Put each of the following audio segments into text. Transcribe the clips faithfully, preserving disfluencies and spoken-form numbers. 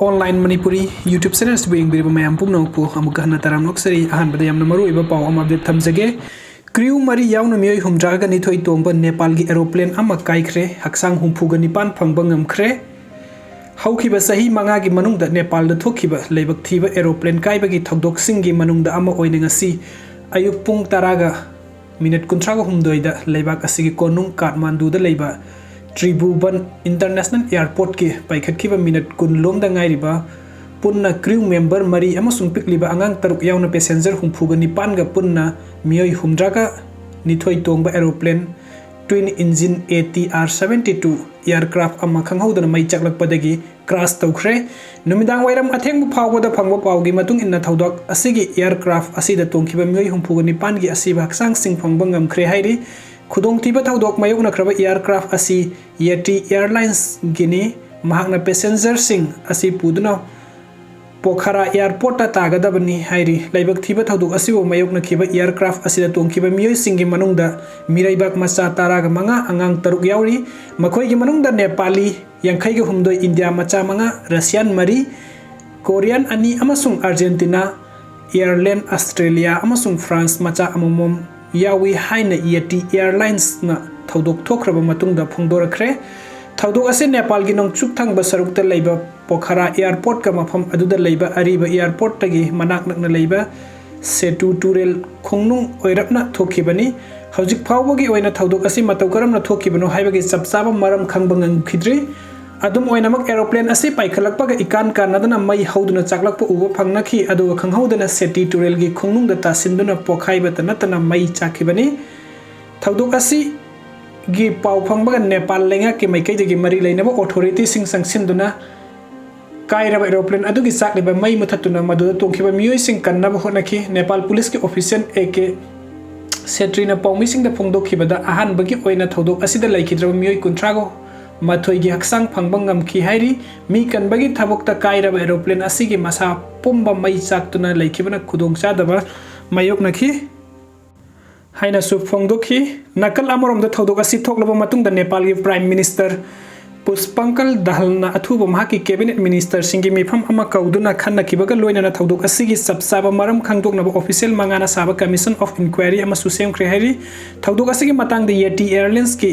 Online Manipuri YouTube channel ꯑꯁꯤꯕꯨ ꯌꯦꯡꯕꯤꯔꯤꯕ ꯃꯌꯥꯝ ꯄꯨꯝꯅꯃꯛꯄꯨ ꯑꯃꯨꯛꯀ ꯍꯟꯅ ꯇꯔꯥꯝꯅ ꯑꯣꯛꯆꯔꯤ꯫ ꯑꯍꯥꯟꯕꯗ ꯌꯥꯝꯅ ꯃꯔꯨꯑꯣꯏꯕ ꯄꯥꯎ ꯑꯃ update ꯊꯝꯖꯒꯦ꯫ Crew ꯃꯔꯤ ꯌꯥꯎꯅ ꯃꯤꯑꯣꯏ ꯍꯨꯝꯗ꯭ꯔꯥꯒ ꯅꯤꯊꯣꯏ ꯇꯣꯡꯕ ꯅꯦꯄꯥꯜꯒꯤ aeroplane ꯑꯃ ꯀꯥꯏꯈ꯭ꯔꯦ꯫ ꯍꯛꯆꯥꯡ ꯍꯨꯝꯐꯨꯒ ꯅꯤꯄꯥꯟ ꯐꯪꯕ ꯉꯝꯈ꯭ꯔꯦ꯫ ꯍꯧꯈꯤꯕ ꯆꯍꯤ ꯃꯉꯥꯒꯤ ꯃꯅꯨꯡꯗ ꯅꯦꯄꯥꯜꯗ ꯊꯣꯛꯈꯤꯕ ꯂꯥꯏꯕꯛ ꯊꯤꯕ aeroplane ꯀꯥꯏꯕꯒꯤ ꯊꯧꯗꯣꯛꯁꯤꯡꯒꯤ ꯃꯅꯨꯡꯗ ꯑꯃ ꯑꯣꯏꯅ ꯉꯁꯤ ꯑꯌꯨꯛ ꯄꯨꯡ ꯇꯔꯥꯒ ꯃꯤꯅꯠ ꯀꯨꯟꯊ꯭ꯔꯥꯒ ꯍꯨꯝꯗꯣꯏꯗ ꯂꯩꯕꯥꯛ ꯑꯁꯤꯒꯤ ꯀꯣꯅꯨꯡ ꯀꯥꯊꯃꯥꯟꯗꯨꯗ ꯂꯩꯕ ꯇ꯭ꯔꯤꯚꯨꯕꯟ International Airportꯀꯤ ꯄꯥꯏꯈꯠꯈꯤꯕ ꯃꯤꯅꯠ ꯀꯨꯟ ꯂꯣꯝꯗ ꯉꯥꯏꯔꯤꯕ ꯄꯨꯟꯅ crew member ꯃꯔꯤ ꯑꯃꯁꯨꯡ ꯄꯤꯛꯂꯤꯕ ꯑꯉꯥꯡ ꯇꯔꯨꯛ ꯌꯥꯎꯅ passenger ꯍꯨꯝꯐꯨꯒ ꯅꯤꯄꯥꯟꯒ ꯄꯨꯟꯅ ꯃꯤꯑꯣꯏ ꯍꯨꯝꯗ꯭ꯔꯥꯒ ꯅꯤꯊꯣꯏ ꯇꯣꯡꯕ aeroplane twin engine A T R seventy two aircraft ꯑꯃ ꯈꯪꯍꯧꯗꯅ ꯃꯩ ꯆꯥꯛꯂꯛꯄꯗꯒꯤ crash ꯇꯧꯈ꯭ꯔꯦ꯫ ꯅꯨꯃꯤꯗꯥꯡ ꯋꯥꯏꯔꯝ ꯑꯊꯦꯡꯕ ꯐꯥꯎꯕꯗ ꯐꯪꯕ ꯄꯥꯎꯒꯤ ꯃꯇꯨꯡ ꯏꯟꯅ ꯊꯧꯗꯣꯛ ꯑꯁꯤꯒꯤ aircraft ꯑꯁꯤꯗ ꯇꯣꯡꯈꯤꯕ ꯃꯤꯑꯣꯏ ꯍꯨꯝꯐꯨꯒ ꯅꯤꯄꯥꯟꯒꯤ ꯑꯁꯤꯕ ꯍꯛꯆꯥꯡꯁꯤꯡ ꯐꯪꯕ ꯉꯝꯈ꯭ꯔꯦ ꯍꯥꯏꯔꯤ꯫ ꯈꯨꯗꯣꯡꯊꯤꯕ ꯊꯧꯗꯣꯛ ꯃꯥꯌꯣꯛꯅꯈ꯭ꯔꯕ aircraft ꯑꯁꯤ Yeti Airlinesꯒꯤꯅꯤ꯫ ꯃꯍꯥꯛꯅ passengerꯁꯤꯡ ꯑꯁꯤ ꯄꯨꯗꯨꯅ ꯄꯣꯈꯥꯔꯥ airportꯇ ꯇꯥꯒꯗꯕꯅꯤ ꯍꯥꯏꯔꯤ꯫ ꯂꯥꯏꯕꯛ ꯊꯤꯕ ꯊꯧꯗꯣꯛ ꯑꯁꯤꯕꯨ ꯃꯥꯌꯣꯛꯅꯈꯤꯕ aircraft ꯑꯁꯤꯗ ꯇꯣꯡꯈꯤꯕ ꯃꯤꯑꯣꯏꯁꯤꯡꯒꯤ ꯃꯅꯨꯡꯗ ꯃꯤꯔꯩꯕꯥꯛ ꯃꯆꯥ ꯇꯔꯥꯒ ꯃꯉꯥ, ꯑꯉꯥꯡ ꯇꯔꯨꯛ ꯌꯥꯎꯔꯤ꯫ ꯃꯈꯣꯏꯒꯤ ꯃꯅꯨꯡꯗ ꯅꯦꯄꯥꯂꯤ ꯌꯥꯡꯈꯩꯒ ꯍꯨꯝꯗꯣꯏ, ꯏꯟꯗꯤꯌꯥ ꯃꯆꯥ ꯃꯉꯥ, ꯔꯁꯤꯌꯥꯟ ꯃꯔꯤ, ꯀꯣꯔꯤꯌꯥꯟ ꯑꯅꯤ ꯑꯃꯁꯨꯡ ꯑꯥꯔꯖꯦꯟꯇꯤꯅꯥ, Airline Australia ꯑꯃꯁꯨꯡ France ꯃꯆꯥ ꯑꯃꯃꯝ ꯌꯥꯎꯏ ꯍꯥꯏꯅ Yeti Airlinesꯅ ꯊꯧꯗꯣꯛ ꯊꯣꯛꯈ꯭ꯔꯕ ꯃꯇꯨꯡꯗ ꯐꯣꯡꯗꯣꯔꯛꯈ꯭ꯔꯦ꯫ ꯊꯧꯗꯣꯛ ꯑꯁꯤ ꯅꯦꯄꯥꯜꯒꯤ ꯅꯣꯡꯆꯨꯞ ꯊꯪꯕ ꯁꯔꯨꯛꯇ ꯂꯩꯕ ꯄꯣꯈꯥꯔꯥ airportꯀ ꯃꯐꯝ ꯑꯗꯨꯗ ꯂꯩꯕ ꯑꯔꯤꯕ airportꯇꯒꯤ ꯃꯅꯥꯛ ꯅꯛꯅ ꯂꯩꯕ ꯁꯦꯇꯨ ꯇꯨꯔꯦꯜ ꯈꯣꯡꯅꯨꯡ ꯑꯣꯏꯔꯞꯅ ꯊꯣꯛꯈꯤꯕꯅꯤ꯫ ꯍꯧꯖꯤꯛ ꯐꯥꯎꯕꯒꯤ ꯑꯣꯏꯅ ꯊꯧꯗꯣꯛ ꯑꯁꯤ ꯃꯇꯧ ꯀꯔꯝꯅ ꯊꯣꯛꯈꯤꯕꯅꯣ ꯍꯥꯏꯕꯒꯤ ꯆꯞ ꯆꯥꯕ ꯃꯔꯝ ꯈꯪꯕ ꯉꯝꯈꯤꯗ꯭ꯔꯤ꯫ ꯑꯗꯨꯝ ꯑꯣꯏꯅꯃꯛ, aeroplane ꯑꯁꯤ ꯄꯥꯏꯈꯠꯂꯛꯄꯒ ꯏꯀꯥꯟ ꯀꯥꯟꯅꯗꯅ ꯃꯩ ꯍꯧꯗꯨꯅ ꯆꯥꯛꯂꯛꯄ ꯎꯕ ꯐꯪꯅꯈꯤ, ꯑꯗꯨꯒ ꯈꯪꯍꯧꯗꯅ ꯁꯦꯇꯤ ꯇꯨꯔꯦꯜꯒꯤ ꯈꯣꯡꯅꯨꯡꯗ ꯇꯥꯁꯤꯟꯗꯨꯅ ꯄꯣꯈꯥꯏꯕꯇ ꯅꯠꯇꯅ ꯃꯩ ꯆꯥꯛꯈꯤꯕꯅꯤ꯫ ꯊꯧꯗꯣꯛ ꯑꯁꯤꯒꯤ ꯄꯥꯎ ꯐꯪꯕꯒ ꯅꯦꯄꯥꯜ ꯂꯩꯉꯥꯛꯀꯤ ꯃꯥꯏꯀꯩꯗꯒꯤ ꯃꯔꯤ ꯂꯩꯅꯕ authorityꯁꯤꯡ ꯆꯪꯁꯤꯟꯗꯨꯅ ꯀꯥꯏꯔꯕ aeroplane ꯑꯗꯨꯒꯤ ꯆꯥꯛꯂꯤꯕ ꯃꯩ ꯃꯨꯊꯠꯇꯨꯅ ꯃꯗꯨꯗ ꯇꯣꯡꯈꯤꯕ ꯃꯤꯑꯣꯏꯁꯤꯡ ꯀꯟꯅꯕ ꯍꯣꯠꯅꯈꯤ꯫ ꯅꯦꯄꯥꯜ ꯄꯨꯂꯤꯁꯀꯤ official A K ꯁꯦꯇ꯭ꯔꯤꯅ ꯄꯥꯎꯃꯤꯁꯤꯡꯗ ꯐꯣꯡꯗꯣꯛꯈꯤꯕꯗ, ꯑꯍꯥꯟꯕꯒꯤ ꯑꯣꯏꯅ ꯊꯧꯗꯣꯛ ꯑꯁꯤꯗ ꯂꯩꯈꯤꯗ꯭ꯔꯕ ꯃꯤꯑꯣꯏ ꯀꯨꯟꯊ꯭ꯔꯥꯒ ꯃꯥꯊꯣꯏꯒꯤ ꯍꯛꯆꯥꯡ ꯐꯪꯕ ꯉꯝꯈꯤ ꯍꯥꯏꯔꯤ꯫ ꯃꯤ ꯀꯟꯕꯒꯤ ꯊꯕꯛꯇ ꯀꯥꯏꯔꯕ aeroplane ꯑꯁꯤꯒꯤ ꯃꯁꯥ ꯄꯨꯝꯕ ꯃꯩ ꯆꯥꯛꯇꯨꯅ ꯂꯩꯈꯤꯕꯅ ꯈꯨꯗꯣꯡꯆꯥꯗꯕ ꯃꯥꯌꯣꯛꯅꯈꯤ ꯍꯥꯏꯅꯁꯨ ꯐꯣꯡꯗꯣꯛꯈꯤ꯫ ꯅꯥꯀꯜ ꯑꯃꯔꯣꯝꯗ, ꯊꯧꯗꯣꯛ ꯑꯁꯤ ꯊꯣꯛꯂꯕ ꯃꯇꯨꯡꯗ ꯅꯦꯄꯥꯜꯒꯤ Prime Minister ꯄꯨꯁꯄꯪꯀꯜ ꯗꯍꯜꯅ ꯑꯊꯨꯕ ꯃꯍꯥꯛꯀꯤ cabinet ministerꯁꯤꯡꯒꯤ ꯃꯤꯐꯝ ꯑꯃ ꯀꯧꯗꯨꯅ ꯈꯟꯅꯈꯤꯕꯒ ꯂꯣꯏꯅꯅ ꯊꯧꯗꯣꯛ ꯑꯁꯤꯒꯤ ꯆꯞ ꯆꯥꯕ ꯃꯔꯝ ꯈꯪꯗꯣꯛꯅꯕ official ꯃꯉꯥꯅ ꯁꯥꯕ commission of inquiry ꯑꯃꯁꯨ ꯁꯦꯝꯈ꯭ꯔꯦ ꯍꯥꯏꯔꯤ꯫ ꯊꯧꯗꯣꯛ ꯑꯁꯤꯒꯤ ꯃꯇꯥꯡꯗ Yeti Airlinesꯀꯤ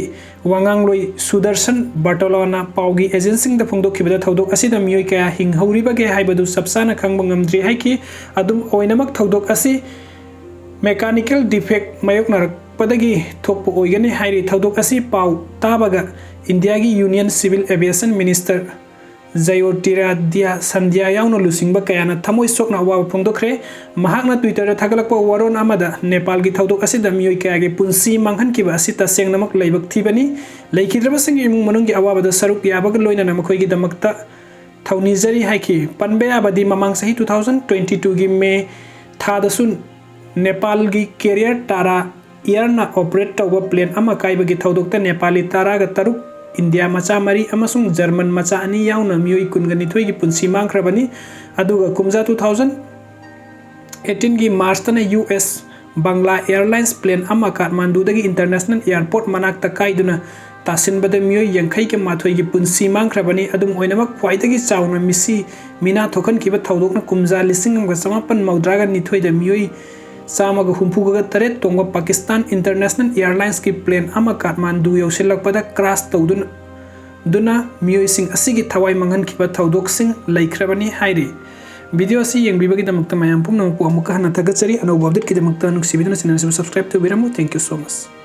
ꯋꯥꯉꯥꯡꯂꯣꯏ ꯁꯨꯗꯔꯁꯟ ꯕꯔꯇꯣꯂꯥꯅ ꯄꯥꯎꯒꯤ agentꯁꯤꯡꯗ ꯐꯣꯡꯗꯣꯛꯈꯤꯕꯗ, ꯊꯧꯗꯣꯛ ꯑꯁꯤꯗ ꯃꯤꯑꯣꯏ ꯀꯌꯥ ꯍꯤꯡꯍꯧꯔꯤꯕꯒꯦ ꯍꯥꯏꯕꯗꯨ ꯆꯞ ꯆꯥꯅ ꯈꯪꯕ ꯉꯝꯗ꯭ꯔꯤ ꯍꯥꯏꯈꯤ꯫ ꯑꯗꯨꯝ ꯑꯣꯏꯅꯃꯛ, ꯊꯧꯗꯣꯛ ꯑꯁꯤ mechanical defect ꯃꯥꯌꯣꯛꯅꯔꯛꯄꯗꯒꯤ ꯊꯣꯛꯄ ꯑꯣꯏꯒꯅꯤ ꯍꯥꯏꯔꯤ꯫ ꯊꯧꯗꯣꯛ ꯑꯁꯤ ꯄꯥꯎ ꯇꯥꯕꯒ ꯏꯟꯗꯤꯌꯥꯒꯤ Union Civil Aviation Minister ꯖꯌꯣꯇꯤꯔꯥꯗ꯭ꯌ ꯁꯟꯙ꯭ꯌꯥ ꯌꯥꯎꯅ ꯂꯨꯆꯤꯡꯕ ꯀꯌꯥꯅ ꯊꯃꯣꯏ ꯁꯣꯛꯅ ꯑꯋꯥꯕ ꯐꯣꯡꯗꯣꯛꯈ꯭ꯔꯦ꯫ ꯃꯍꯥꯛꯅ Twitterꯗ ꯊꯥꯒꯠꯂꯛꯄ ꯋꯥꯔꯣꯜ ꯑꯃꯗ, ꯅꯦꯄꯥꯜꯒꯤ ꯊꯧꯗꯣꯛ ꯑꯁꯤꯗ ꯃꯤꯑꯣꯏ ꯀꯌꯥꯒꯤ ꯄꯨꯟꯁꯤ ꯃꯥꯡꯍꯟꯈꯤꯕ ꯑꯁꯤ ꯇꯁꯦꯡꯅꯃꯛ ꯂꯥꯏꯕꯛ ꯊꯤꯕꯅꯤ꯫ ꯂꯩꯈꯤꯗ꯭ꯔꯕꯁꯤꯡꯒꯤ ꯏꯃꯨꯡ ꯃꯅꯨꯡꯒꯤ ꯑꯋꯥꯕꯗ ꯁꯔꯨꯛ ꯌꯥꯕꯒ ꯂꯣꯏꯅꯅ ꯃꯈꯣꯏꯒꯤꯗꯃꯛꯇ ꯊꯧꯅꯤꯖꯔꯤ ꯍꯥꯏꯈꯤ꯫ ꯄꯟꯕ ꯌꯥꯕꯗꯤ, ꯃꯃꯥꯡ ꯆꯍꯤ two thousand twenty twoꯒꯤ ꯃꯦ ꯊꯥꯗꯁꯨ ꯅꯦꯄꯥꯜꯒꯤ carrier Tara Airꯅ operate ꯇꯧꯕ plane ꯑꯃ ꯀꯥꯏꯕꯒꯤ ꯊꯧꯗꯣꯛꯇ ꯅꯦꯄꯥꯂꯤ ꯇꯔꯥꯒ ꯇꯔꯨꯛ, ꯏꯟꯗꯤꯌꯥ ꯃꯆꯥ ꯃꯔꯤ ꯑꯃꯁꯨꯡ ꯖꯔꯃꯟ ꯃꯆꯥ ꯑꯅꯤ ꯌꯥꯎꯅ ꯃꯤꯑꯣꯏ ꯀꯨꯟꯒ ꯅꯤꯊꯣꯏꯒꯤ ꯄꯨꯟꯁꯤ ꯃꯥꯡꯈ꯭ꯔꯕꯅꯤ꯫ ꯑꯗꯨꯒ ꯀꯨꯝꯖꯥ two thousand eighteenꯒꯤ Marchꯇꯅ U S Bangla Airlines plane ꯑꯃ ꯀꯥꯊꯃꯥꯟꯗꯨꯗꯒꯤ international airport ꯃꯅꯥꯛꯇ ꯀꯥꯏꯗꯨꯅ ꯇꯥꯁꯤꯟꯕꯗ ꯃꯤꯑꯣꯏ ꯌꯥꯡꯈꯩꯒ ꯃꯥꯊꯣꯏꯒꯤ ꯄꯨꯟꯁꯤ ꯃꯥꯡꯈ꯭ꯔꯕꯅꯤ꯫ ꯑꯗꯨꯝ ꯑꯣꯏꯅꯃꯛ, ꯈ꯭ꯋꯥꯏꯗꯒꯤ ꯆꯥꯎꯅ ꯃꯤꯁꯤ ꯃꯤꯅꯥ ꯊꯣꯛꯍꯟꯈꯤꯕ ꯊꯧꯗꯣꯛꯅ ꯀꯨꯝꯖꯥ ꯂꯤꯁꯤꯡ ꯑꯃꯒ ꯆꯃꯥꯄꯟ ꯃꯧꯗ꯭ꯔꯥꯒ ꯅꯤꯊꯣꯏꯗ ꯃꯤꯑꯣꯏ ꯆꯥꯝꯃꯒ ꯍꯨꯝꯐꯨꯒ ꯇꯔꯦꯠ ꯇꯣꯡꯕ Pakistan International Airlinesꯀꯤ plane ꯑꯃ ꯀꯥꯊꯃꯥꯟꯗꯨ ꯌꯧꯁꯤꯜꯂꯛꯄꯗ crash ꯇꯧꯗꯨꯅ, ꯗꯨꯅ ꯃꯤꯑꯣꯏꯁꯤꯡ ꯑꯁꯤꯒꯤ ꯊꯋꯥꯏ ꯃꯥꯡꯍꯟꯈꯤꯕ ꯊꯧꯗꯣꯛꯁꯤꯡ ꯂꯩꯈ꯭ꯔꯕꯅꯤ ꯍꯥꯏꯔꯤ꯫ Video ꯑꯁꯤ ꯌꯦꯡꯕꯤꯕꯒꯤꯗꯃꯛꯇ ꯃꯌꯥꯝ ꯄꯨꯝꯅꯃꯛꯄꯨ ꯑꯃꯨꯛꯀ ꯍꯟꯅ ꯊꯥꯒꯠꯆꯔꯤ꯫ ꯑꯅꯧꯕ updateꯀꯤꯗꯃꯛꯇ ꯅꯨꯡꯁꯤꯕꯤꯗꯨꯅ channel ꯑꯁꯤꯕꯨ subscribe ꯇꯧꯕꯤꯔꯝꯃꯨ꯫ Thank you so much꯫